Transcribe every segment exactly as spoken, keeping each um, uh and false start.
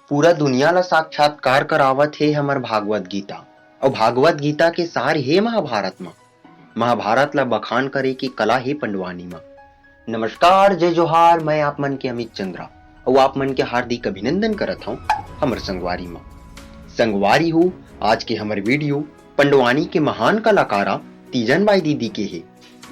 पूरा दुनिया ला साक्षात्कार करावत हे हमर भागवत गीता। अउ भागवत गीता के सार हे महाभारत म। महाभारत ला बखान करे के कला हे पंडवानी म। नमस्कार, जय जोहार, मैं आप मन के अमित चंद्रा, अउ आप मन के हार्दिक अभिनंदन करत हौं हमर संगवारी म। संगवारी हो, आज के हमर वीडियो पंडवानी के महान कलाकारा तीजन बाई दीदी के हे,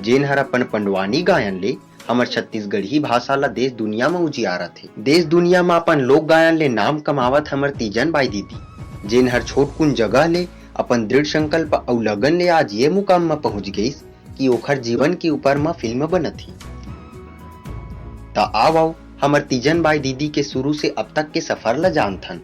जेन हर अपन पंडवानी गायन ले हमर छत्तीसगढ़ी भाषा ला देश दुनिया म उजियारत हे। देश दुनिया म अपन लोक गायन ले नाम कमावत हमर तीजन बाई दीदी, जेन हर छोटकुन जगह ले अपन दृढ़ संकल्प अउ लगन ले आज ये मुकाम म पहुंच गईस कि ओखर जीवन के ऊपर म फिल्म बनत हे। त आवव, हमर तीजन बाई दीदी के शुरू से अब तक के सफर ला जानथन।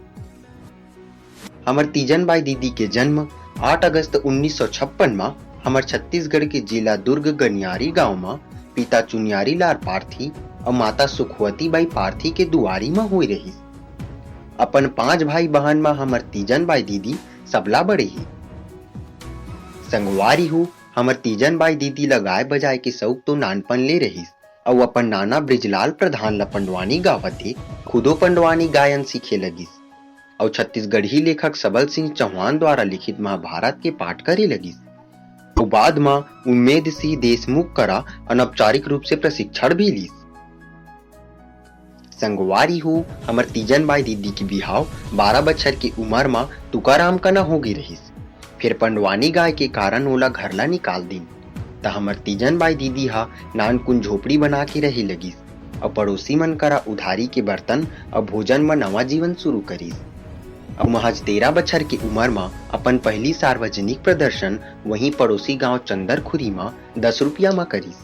हमर तीजन बाई दीदी के जन्म आठ अगस्त उन्नीस सौ छप्पन म हमर छत्तीसगढ़ के जिला दुर्ग गनियारी गांव म पिता चुनियारी लाल पारथी अउ माता सुखवती बाई पारथी के दुआरी म होए रहिस। अपन पांच भाई बहन म हमर तीजन बाई दीदी सबला बड़े हे। संगवारी हो, हमर तीजन बाई दीदी ल गाय बजाए के शौक तो नानपन ले रहिस, अउ अपन नाना बृजलाल प्रधान ल पंडवानी गावत ए खुदो पंडवानी गायन सीखे लगिस, अउ छत्तीसगढ़ी लेखक सबल सिंह चौहान द्वारा लिखित महाभारत के पाठ करे लगिस। अउ बाद म उम्मेद सिंह देशमुख करा अनौपचारिक रूप से प्रशिक्षण भी लीस। संगवारी हो, हमर तीजन बाई दीदी के बिहाव बारह बछर के उमर म तुकाराम कना होगे रहिस। फेर पंडवानी गाय के कारण ओला घर ला निकाल दिन। त हमर तीजन बाई दीदी ह नानकुन झोपड़ी बना के रहे लगिस अउ पड़ोसी मन करा उधारी के बर्तन अउ भोजन म नवा जीवन शुरू करिस। अउ महज तेरह बछर के उमर म अपन पहिली सार्वजनिक प्रदर्शन वहीं पड़ोसी गांव चंदरखुरी म दस रुपया म करिस।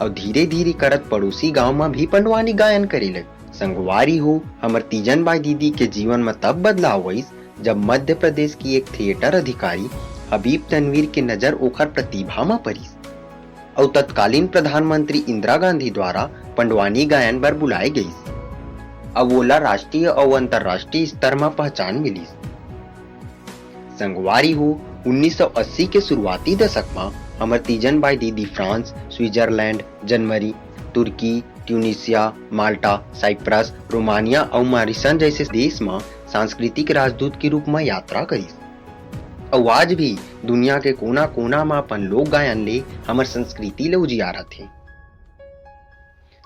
अउ धीरे-धीरे करत पड़ोसी गांव म भी पंडवानी गायन करे लगिस। संगवारी हो, हमर तीजन बाई दीदी के जीवन म तब बदलाव होइस, जब मध्य प्रदेश की एक थिएटर अधिकारी हबीब तनवीर के नजर ओखर प्रतिभा म परिस। अउ तत्कालीन प्रधानमंत्री इंदिरा गांधी द्वारा पंडवानी गायन बर बुलाए गईस। अउ ओला राष्ट्रीय अउ अंतर्राष्ट्रीय स्तर म पहचान मिलिस। संगवारी हो, उन्नीस सौ अस्सी के शुरुआती दशक म हमर तीजन बाई दीदी फ्रांस, स्विट्जरलैंड, जनमरी, तुर्की, ट्यूनिशिया, माल्टा, साइप्रस, रोमानिया अउ मॉरिशन जैसे देश म सांस्कृतिक राजदूत के रूप म यात्रा करिस। अउ आज भी दुनिया के कोना-कोना म अपन लोक गायन ले हमर संस्कृति ल उजियारत हे।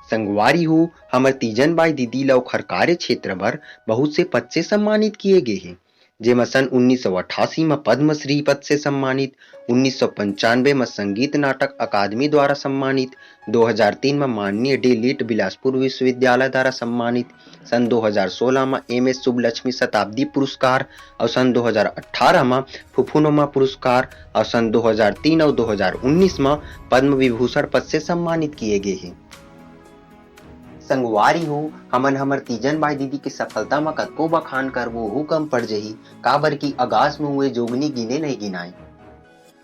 संगवारी हो, हमर तीजन बाई दीदी ल ओखर कार्य क्षेत्र बर बहुत से पद से सम्मानित किए गे हे, जेमा सन उन्नीस सौ अट्ठासी म पद्मश्री पद से सम्मानित, उन्नीस सौ पंचानवे म संगीत नाटक अकादमी द्वारा सम्मानित, दो हज़ार तीन म माननीय डी लिट बिलासपुर विश्वविद्यालय द्वारा सम्मानित, सन दो हज़ार सोलह म एम एस सुब्बलक्ष्मी शताब्दी पुरस्कार अउ सन दो हज़ार अट्ठारह म फुफुनुमा पुरस्कार अउ सन दो हज़ार तीन अउ दो हज़ार उन्नीस म पद्म विभूषण पद से सम्मानित किए गे हे। संगवारी हो, हमन हमर तीजन बाई दीदी के सफलता म कतको बखान करबो, ओहू कम पड़ जही, काबर कि अगास में हुए जोगनी गिने नइ गिनाय।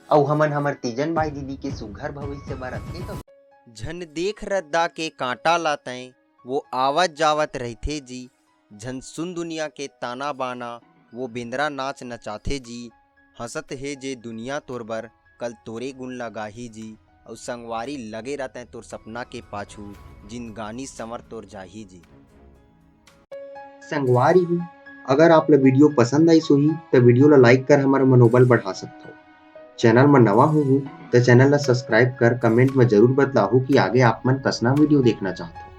अउ हमन हमर तीजन बाई दीदी के सुघर भविष्य बर अतके कम। झन देख रद्दा के कांटा ला तैं, वो आवत जावत रहिथे जी। झन सुन दुनिया के ताना बाना, वो बेंदरा नाच नचाथे जी। हंसत हे जे दुनिया तोर बर, कल तोरे गुन ला गाही जी। अउ संगवारी लगे रतैं तोर सपना के पाछू, जिंदगानी संवर तोर जाही जी। संगवारी हो, अगर आप ला वीडियो पसंद आइस होही, त वीडियो ला like कर हमर मनोबल बढ़ा सकथव। चैनल म नवा होहू, त चैनल ला subscribe कर, comment म जरूर बतलाहू कि आगे आप मन कसना वीडियो देखना चाहथव।